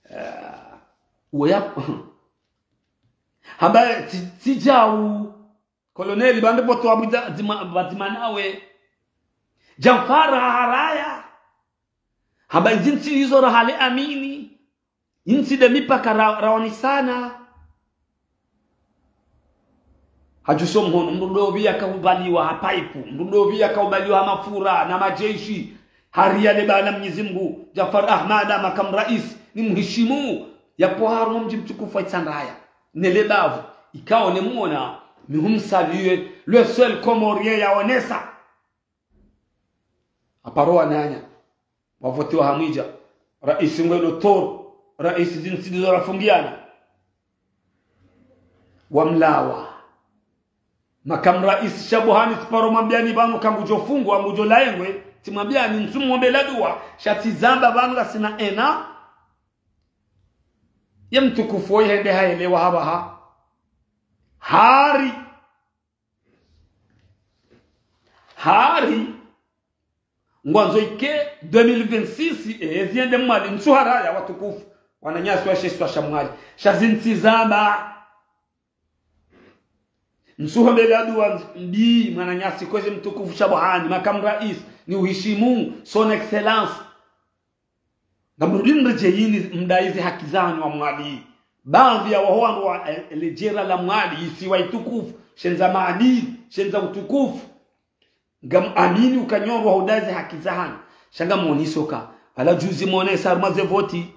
Eh, woya, hamba tsi, tsi djau. Koloneli, bande poto wabwidza dzima-, pvadzima nawe. Djanfar haharaya. Hamba izi ntsi izo rahale amini. Intsi nde mipaka ra-, rawanisana. Hadjuso mhono, mndru ndopvi yakahubaliwa ha paipu, mndru ndopvi yakahubaliwa ha mafura na majeshi. Hariya le bala Mnyezi Mngu, Djanfar Ahamada, makamu raisi, ni mheshimu. Yapvo harumwa mdji mtukufu wa Itsandraya. Ne le bavu, ikao ne mwona, mi humsaluer, le seul Comorien yaonesa. Aparo wananya, wavotewa hamwidja, raisi ngwendo toro, raisi zintsi ndizo rafungiana. Wamlawa. Makamu raisi Shabuhani tsiparo mwambiyani pvanu kangudjo fungwa, ngudjo laengwe, tsimwambiyani ntsu mwombela dua, sha tsizamba pvanu ngasina ena. Ye mtukufu woyi hende haelewa hapvaha. Hari. Hari. Ngwandzo ike deux mille vingt-six, eh, ziende Mwali, ntsu haraya watukufu. Wananyasi washe isiwa sha Mwali. Sha zintsi zamba. Ntsu hombela dua mbi, mwananyasi kwezi mtukufu Shabuhani, makamu raisi, ni uheshimu, son excellence. Ngamrudi mredjeyini mdai ze haki zanyu wa Mwali. Baadhi ya waho wandru wa, eh, le jera la Mwali, isiwa itukufu, shendza maadili, shendza utukufu. Ngam amini uka nyi wandru wa hudai ze haki zanyu. Sha ngamwoniso ka, pvala juzi mwonesa harumwa ze voti.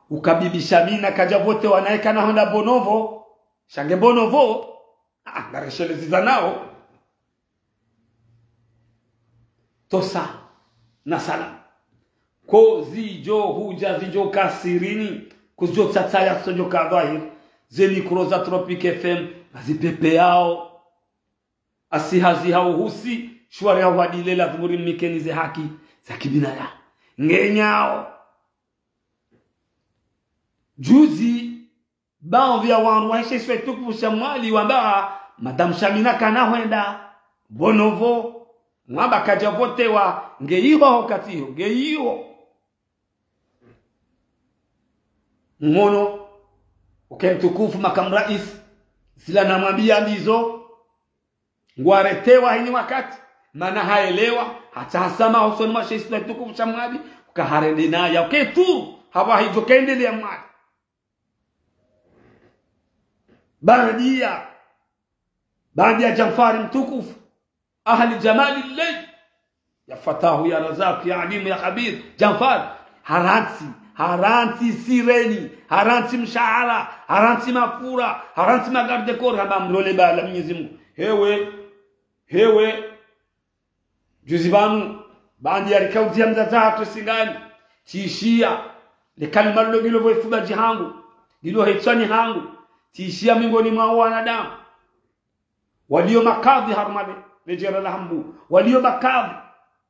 Uka bibi Shamina kadja votewa naye kana hwenda Bonovo. Sha nge Bonovo. Ah, ngareshelezeza nao. Tosa na salama. Ko zidjo hudja zidjo ka sirini, ko zidjo tsatsaya zidjo ka dhwahiri. Ze mikro za Tropic F M, ngazipepeyao. Asi hazi hau husi, shwari hau hadile la dhumuri mikeni ze haki za kibinadamu. Ngenyao. Juzi, baadhi ya wandru wahe she isiwa itukufu sha Mwali wamba, Madame Shamina kana hwenda Bonovo, ngwamba kadja votewa, nge iho wakati iho, nge iho. Ngono, uke mtukufu makamu raisi, zila namwambiya ndizo, ngwaretewa hini wakati, mana haelewa, hata hasama hosoni mwa she isiwa itukufu sha Mwali, uka harende naya, uke tu, hapvaha idjo kaendeleya Mwali. Baandiya, baandiya Djanfari mtukufu, ahali jamali lei, ya Fatahu, ya Razaku, ya Alimu, ya Khabir, Djanfari, harantsi, harantsi sireni, harantsi mshahara, harantsi mafura, harantsi ma garde corps, hamba mlole bala Mnyezi Mngu. Hewe, hewe, juzi pvanu, baandiya rikaudziya mdzadze hatru Singani, tsishiya, le kalima lilo ngilo pvo ifuba dji hangu, ngilo hetswani hangu, tsishiya mingoni mwa wanadamu. Waliyo makadhi harumwa le, Bedjera la Hambu, waliyo makadhi,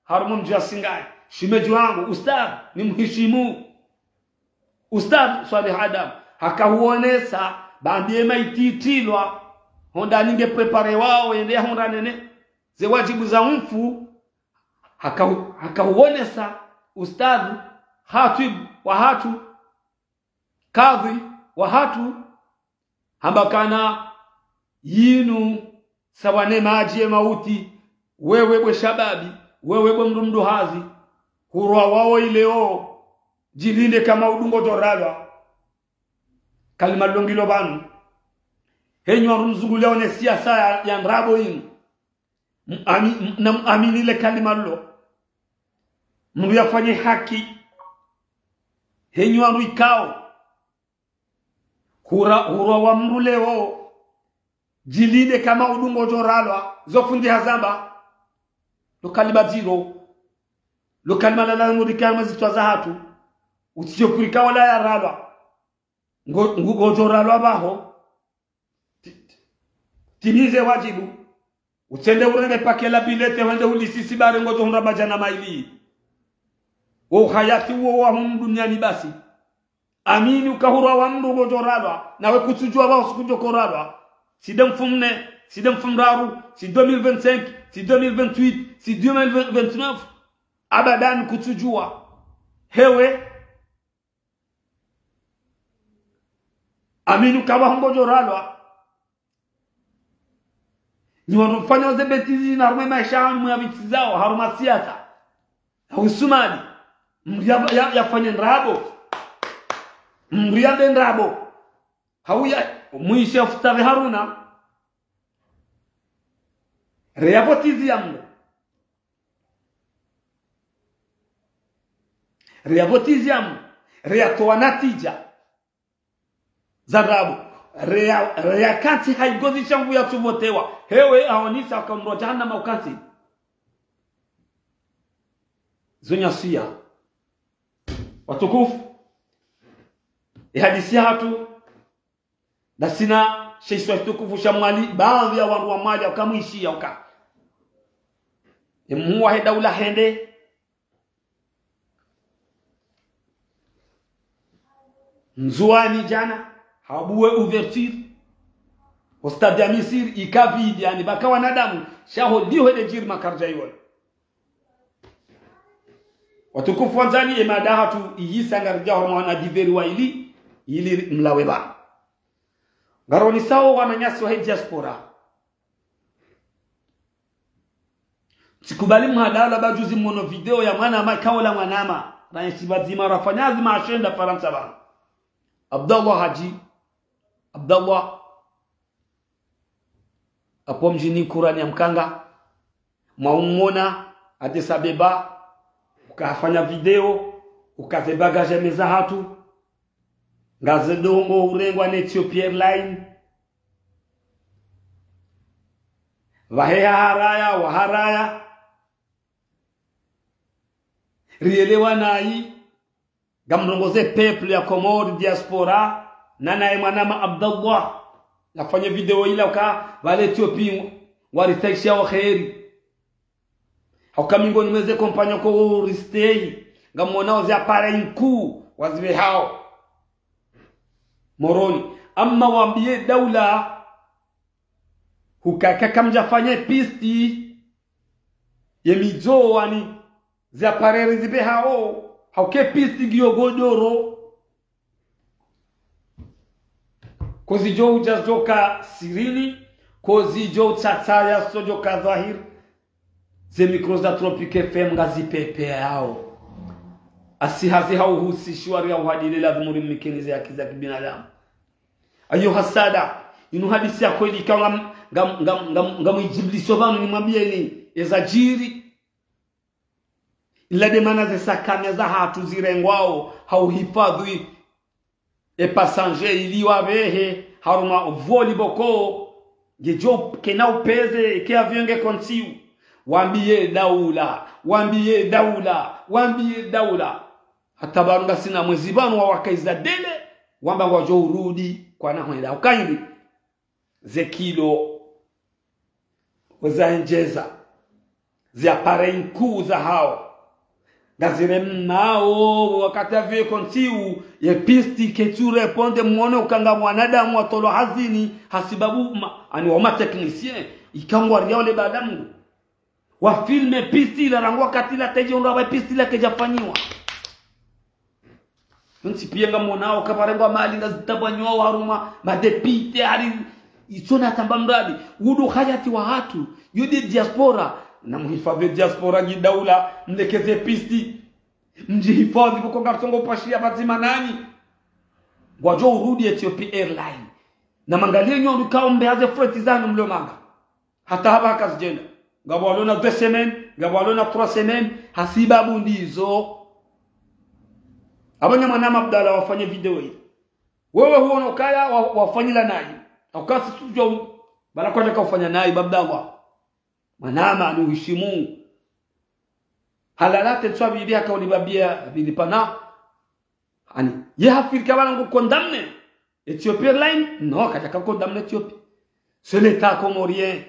harumwa mdji wa Singani. Shemedji wangu, Ustadh, nimheshimu. Ustadh Swalih Adam, hakahuonesa, bambiye maiti itilwa, hondani nge préparé wao, yende yahondra nene, ze wadjibu za umfu, hakahu-, hakahuonesa, Ustadh, Khatwib wahatru, kadhi wahatru, hamba kana yinu sawa ne madji ye mauti, wewe bwe shababi, wewe bwe mdru mdru hazi, hurwa wao ileo, djilinde kama udungo djoralwa. Kalima longilo pvanu. Henyu wandru mzunguliao ne siasa ya, ya ndrabo inu. Muami-, mu-, na muamini le kalima lo. Mdru yafanye haki. Henyu wandru ikao. Hura-, hurwa wa mdru leo. Djilinde kama udungo djoralwa. Zo fundi hazamba. Lo kalima dziro. Lo kalima lala ngudikana mazitswa zahatru. Utsidjofurika wala yaralwa. Ngo, ngo, ngodjoralwa pvaho. Ti-, ti-, timize wadjibu. Utsende urenge paquet la billets, wende ulisisi bare ngodjohundra madjana mayili. Wo uhayati uwo wa humu duniani basi. Amini ukahurwa wa mdru ngodjoralwa, nawe kutsudjua pvaho siku djokoralwa. Si de mfumne, si de mfumraru, si deux mille vingt-cinq, si deux mille vingt-huit, si deux mille vingt-neuf. Abadan kutsudjua. Hewe, amini ukapvaho ngodjoralwa. Nyi wandru mfanyao ze bêtises na harumwa maesha yanu muyapvirizao, harumwa siasa. Ha usumali. Mdru ya, ya, yafanye ndrabo. Mdru yambe ndrabo. Hauya, mwishe afutave Haruna. Reya votizi ya mdru. Reya votizi ya mdru. Reya towa natija. Za ndrabo. Reya, reya kantsi ha igozi shangu yatsuvotewa. Hewe aonisa ka mdru wa jahannama ukantsi. Zo nyasiya. Watukufu. Ye hadisi yahatru. Ngasina she isiwa shitukufu sha Mwali, baadhwi ya wandru wa Mwali, waka mwishiya uka. Ye mhuu wahe daula hende. Ndzuwani djana, habuwe ouverture. Ho stade ya Misiri, ika vide, yaani, pvaka wanadamu, sha ho liho le djiri makaridja iwona. Watukufu wandzani, ye mada yahatru iyisa ngaridja ho mwana divers wa ili, ili mlawe pvanu. Ngaronisao wananyasi wahe diaspora. Tsikubali mhadala ba juzi mwono video ya mwanama, ikao la mwanama. Raenshi pvadzima rafanya hazi mashenda Farantsa pvanu. Abdallah Hadji. Abdallah. Apvo mdjini Kurani ya Mkanga. Mwaumwona, Addis Abeba, ukafanya video, ukaze bagage meza hatru, ngaze ndrongoo urengwa ne Ethiopia Airline. Pvaheya haraya, waharaya. Rielewa nayi, ngamrongoze peuple ya Comores, diaspora, na naye mwanama Abdallah. Nafanye video ila uka, pvale Ethiopie, waritaishia wo kheri. Hauka mingoni mweze kompanyo ko uristei, ngamwonao ze appareil nkuu, wazipvehao. Moroni. Amma wambie daula, hukaya kamdjafanye piste ye Midzoani, ze appareil zipvehao, hauka ye piste ngiyo godoro. Kozidjo udja zidjoka sirini, kozidjo utsatsaya zitsodjoka dhwahiri, ze micro za Tropic F M ngazipvepveyao. Asi hazi hauhusishiwa ria uhadile lazimu rimnikeni ze haki za kibinadamu. Ayo hasada, inu hadisi ya kweli ikao ngam-, ngam-, ngam-, ngam-, ngamwijibilisho pvanu nimwambieni, eza djiri. Ila de mana ze sakame zahatru zirengwao, hauhifadhwi, e passager ili wapvehe, harumwa vol boko, ngedjo kena upeze, ke avion nge kontsiu. Wambie daula, wambie daula, wambie daula. Hata pvanu ngasina mwezi pvanu wa wakaiza dele, wamba ngwadjo urudi, kwana hwenda. Ukaimbi, ze kilo, Weza endjeza. Zi appareil nkuu zahawo. Ngaziremao, wakati avion iko ntsihu, ye piste ketsu répondre mwone uka nga mwanadamu watolwa hazini, hasibabu ma-, ani woma technicien, ikao ngwariao le bala Mngu. Wafilme piste ila rangu wakati ila tedje undra wa piste ila kedjafanyiwa. Yontsi piya ngamonao kaparengwa mali ngazitabanywa harumwa madéputé hari itsona tamba mradi. Wudu hayati wahatru, yo nde diaspora. Na muhifadhwi diaspora nyi daula, mlekeze piste. Mdjihifadhwi pvoko ngarisongo pashiya pvadzima nanyi. Ngwadjo urudi Ethiopia Airline. Na mangaliye nyo rukao mbe haze fret zanyu mlo manga. Hata hapvaha kazidjenda. Ngapvo walona deux semaines, ngapvo walona trois semaines, hasibabu ndizo. Apvo nya mwanama Abdallah wafanye video hii. Wewe huona ukaya wa-, wafanyila nayi. Haukasi studio, bala kwadjaka ufanya nayi, Abdallah. Mwanama ni uheshimu. Halalate tswa bibi haka ulibabia bili pana. Ani, ye hafirika bala ngu condamné. Ethiopia Airline, non, kadjaka condamné Ethiopie. C'est l'État comorien.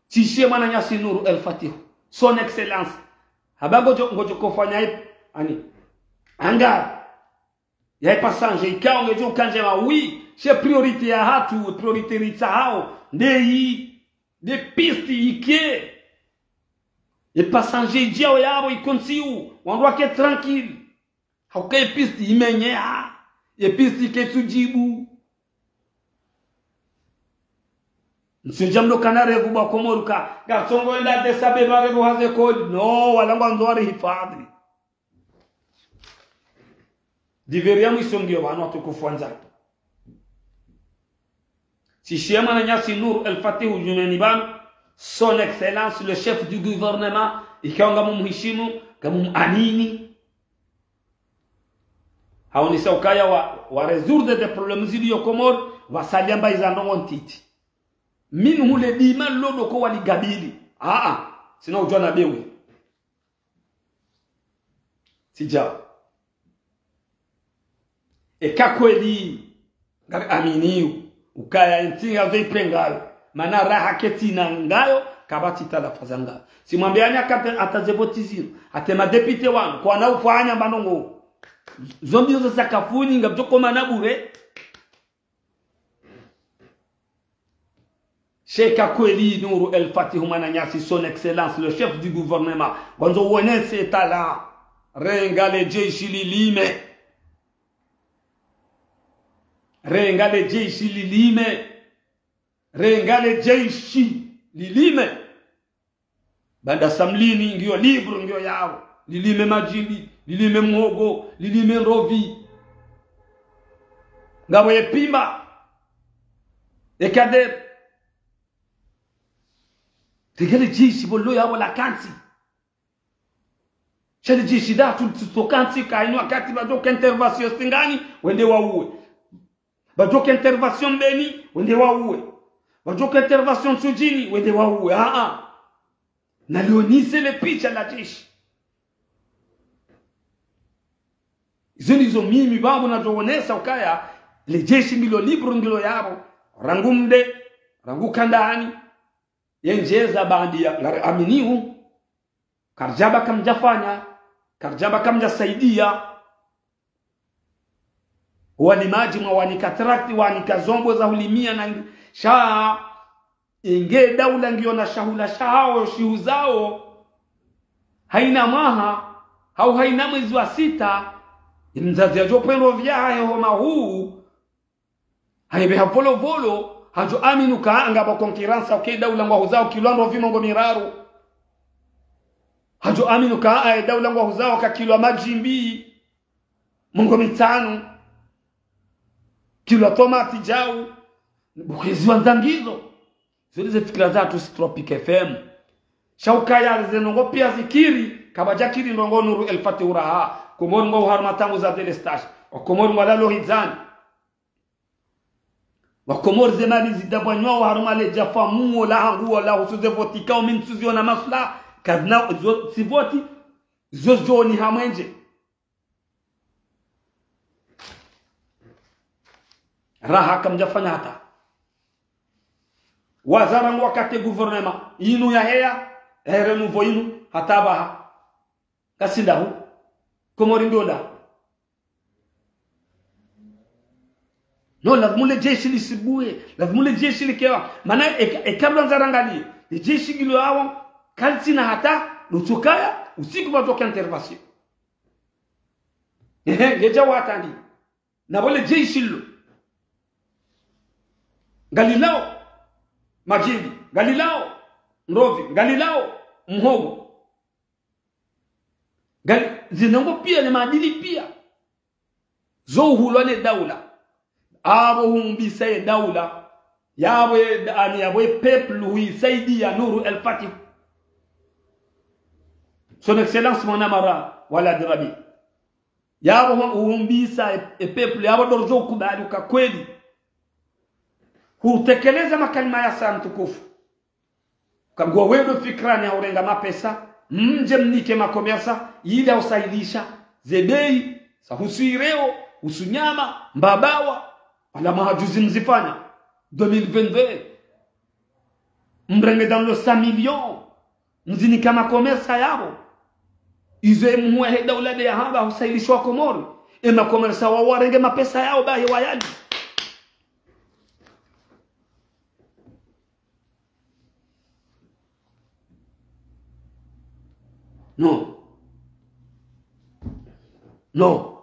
Tsishiye mwananyasi Nour El Fath. Son Excellence. Haba ngodjo, ngodjo kofanya ip-, ani. Anga. Ya passagers, ikao ngedjo ukandje ma, oui, she priorité yahatru, priorité ritsahao. Ndeyi, nde piste ike. Ye passagers idjao yapvo iko ntsihu, wandru wake tranquille. Hauka ye piste imenyeha, ye piste ketsu djibu. Msudja mlo kana revu ba Komori ka, ngatsongo enda Addis Abeba revu haze koli. Non, wala ngwandzo warihifadhwi. Diveri ya mwiso ngiyo pvanu watukufu wandzani. Tsishiye mwananyasi Nour El Fath djumeni pvanu, Son Excellence le chef du gouvernement, ikao ngamumuheshimu, ngamumuamini. Haonesa ukaya wa, wa résoudre des problèmes zilio Komori, wasalia mba iza ndrongo ntiti. Minhu le dima lodo ko waligabili. Aa, tsina udjuwa na bewe. Tsidja. Eka kweli, ngari aminio, ukaya entsi ngazo ipvengayo, mana raha ketsina ngayo, kapvatsi talafa za ngayo. Tsimwambiani akate, hata ze voti zinu, hata madéputé wanu, kwana ufanya mba ndrongo. Zo mbi zo sakafuni, ngapvo komana bure. Sheka kweli Nour El Fath mwananyasi, Son Excellence, le chef du gouvernement. Ngwandzo wonese talent. Renga le jeshi lilime. Renga le jeshi lilime. Renga le jeshi lilime. Banda Samlini ngiyo libre ngiyo yawo. Lilime madjimbi, lilime mhogo, lilime ndrovi. Ngapvo ye pimba. Ye kadere. Renga le jeshi pvo lo yawo la kantsi. Sha le jeshi la tu, tu, tu kantsi ka inu wakati pvadjoka intervention Singani, wende wauwe. Pvadjoka intervention Mbeni, wende wauwe. Pvadjoka intervention Ntsudjini, wende wauwe. Aa. Na lionese le picha la jeshi. Izo ndizo mimi pvapvo nadjo wonesa ukaya, le jeshi ngilo libre ngilo yapvo. Rangu mde, rangu kandani. Ye ndjeza bandi ya, ngari aminio. Karidjamba kamdjafanya, karidjamba kamdjasaidia. Walimadji mwawanika trakti, wanika zombo za hulimia na indi. Sha, inge daula ngiyo na shahula shahawo, shihuzawo. Haina mwaha, hau haina mwezi wa sita, mdzadze yadjo pvendro vyahahe ho mahuu, haipveha Volovolo, hadjo amini uka ngapvo concurrence, uka ye daula ngwahuzawo kilo ndrovi mengo miraru. Hadjo amini uka ye daula ngwahuzawo ka kilo madjimbi mengo mitsanu. Kilo tomati djau. Bukwezi wa ndzangizo. Zo ndizo ze fikira zatru si Tropic F M. Sha ukaya ze ndrongo piya zikiri, kapvadjakiri ndrongo Nour El Fath uraha. Komori ngwao harumwa tabu za délestage. Wakomori ngwalalo hidzani. Wakomori ze mali zidabwanywao harumwa le djafa muo la hangu wala husu ze voti kao mi ntsuziona maslaha. Kazina zo tsi voti, zo zoni hamwendje. Raha kamdjafanya hata. Wazara ngwakate gouvernement inu yaheya, yahe renouveau inu, hata pvaha. Kasindahu. Komori ndo nda. No, lazimu le jeshi lisibuwe, lazimu le jeshi likewa. Mana eka, eka mwandzarangaliye, le jeshi ngilo awo, kalitsina hata, lutsukaya, usiku pvatsoka intervention. Ehe, ngedja watandi. Na pvo le jeshi lilo. Ngalilao madjini, ngalilao ndrovi, ngalilao mhogo. Ngali, zinongo pia ne madini pia. Zo uhulwa ne daula. Apvo humbisa ye daula. Yapvo ye, ani yapvo ye peuple huisaidia Nour El Fath. Son Excellence Mwanamara Walad Rabi. Yapvo hu-, humbisa e, e peuple, yapvo ndo ridjo ukubali uka kweli. Hutekeleza makalima ya sa mtukufu. Kagwa wendo fikrani ya urenga mapesa, mdje mnike makomersa, ili ya usahilisha, ze bei, sa husu ireo, husu nyama, mbabawa, wala mahajuzi mzifanya, deux mille vingt-deux. Mrenge dans le cent millions, mzinika makomersa yapvo. Izo e mhuu wahe daula nde yahamba husahilisha wa Komori. E makomersa wa warenge mapesa yawo bahi wayali. Non. Non.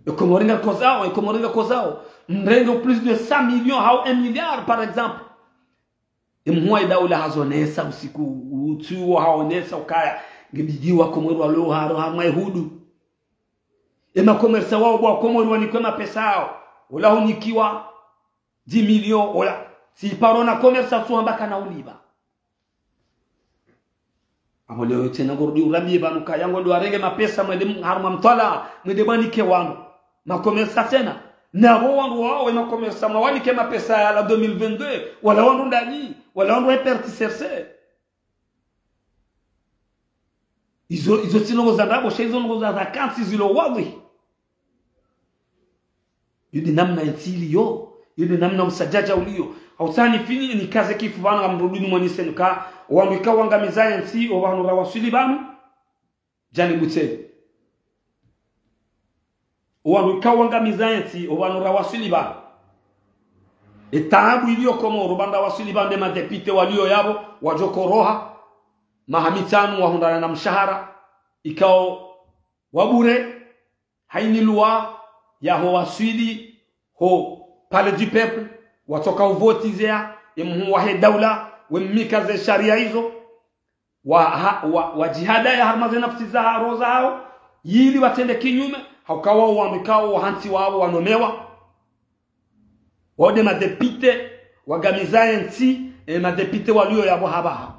E Komori ngakozao, e Komori ngakozao. Mrenge plus de cent millions, hau un milliard, par exemple. E mhuu wahe daula hazonesa usiku, utsuwo haonesa ukaya, ngibidiwa Komori walo haro harumwa ihudu. E makomersa wawo bo wa Komori wanikwe mapesa yawo. Ola hunikiwa dix millions, ola. Tsi paro na komersa tsu hamba kana uliba. Apvo leo tsena ngorudi urambiye pvanu kaya ngwendo warenge mapesa mwende m-, harumwa mtwalaa, mwende mwanike wandru. Makomersa tsena. Napvo wandru wawo we makomersa mwawanike mapesa yala deux mille vingt-deux, wala wandru ndani, wala wandru wa perte cherchée. Izo, izo tsi ndrongo za ndrabo, sha izo ndrongo za, za kantsi zilo wadhwihi. Yo nde namna entsi iliyo, yo nde namna usadjadja uliyo. Hautsani fini nikaze kifu pvanu ngamrudi nimwonese nuka, owandru ikao wangamiza entsi, opvanu rawaswili pvanu, djani butseni. Owandru ikao wangamiza entsi, opvanu rawaswili pvanu. Etaabu iliyo Komoro, pvanu rawaswili pvanu nde madéputés waliyo yapvo, wadjo koroha, maha mitsanu wahundrana na mshahara, ikao wa bure, haini lwa yaho waswili ho Palais du Peuple, watsoka uvoti zea, e mhuu wahe daula, wemnika ze sharia izo, wa, ha, wa, wadjihadaya harumwa ze nafsi za ha, roho zahawo, yili watsende kinyume, hauka wawo wanu ikao wahantsi wawo wanomewa. Wawo nde madéputés wagamiza entsi, e madéputés waliyo yapvo hapvaha.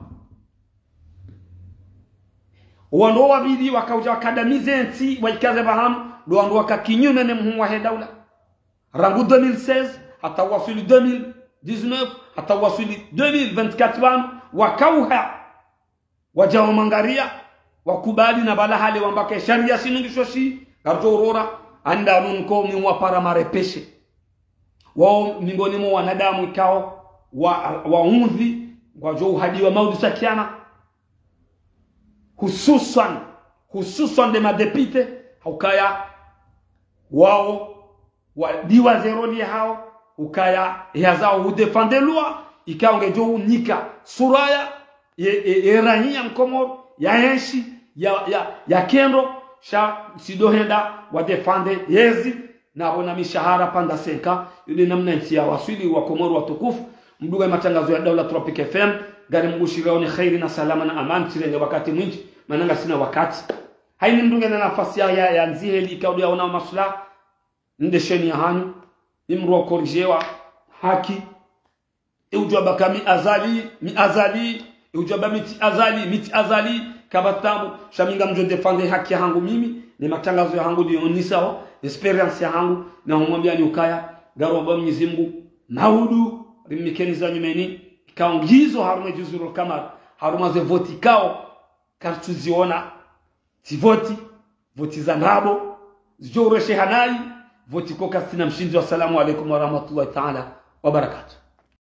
Owandru wapvili wakaudja wakadamize entsi, waikaze pvahanu, ndo wandru waka kinyume ne mhuu wahe daula. Rangu deux mille seize, hata waswili deux mille dix-neuf, hata waswili deux mille vingt-quatre pvanu, wakauha. Wadja wamangariya, wakubali na pvala hale wamba ke sharia shinu ngisho shi, ngaridjo urora, anda nunko mi wapara marepeshe. Wawo mingoni mwa wanadamu ikao, wa, waundhi, ngwadjo uhadiwa maudu sha kiyama. Hususwan, hususwan nde madéputés, haukaya, wawo, wadiwa ze rôle yahawo, ukaya, eya zawo hudéfendre loi, ikao ngedjo unika, sura ya, ye, ye, ye rahiya mkomoro, ya enshi, ya, ya, ya kendro, sha tsi ndo henda, wadéfendre, yezi, napvo na mishahara panda senka, yo nde namna entsi yawaswili wa Komoro watukufu, mdunga ye matangazo ya Daula Tropic F M, ngari mbushirao ne kheri na salama na amani, tsirenge wakati mwindji, mana ngasina wakati. Haini mdunge na nafasi ya, ya, ya ndziheli ikao ndo yaona masula, nde sheni yahanyu, ni mdru wa korijewa, haki, e udjua ba ka mi Azali, mi Azali, e udjua ba mi tsi Azali, mi tsi Azali, kapvatsi taabu, sha mi ngamdjo défendre haki yahangu mimi, ne matangazo yahangu ndiyo nisawo, expérience yahangu, na humwambia ni ukaya, ngaro ba Mwenyezi Mungu, maudu, rimnikeni za nyumeni, ikao ngizo harumwa Juzurul Kamar, harumwa ze voti ikao, karitsuziona, tsi voti, voti za ndrabo, zidjo ureshe hanayi, voti ko kasina mshindzi. Wassalamu alaikum warahmatullahi taala wabarakatuh.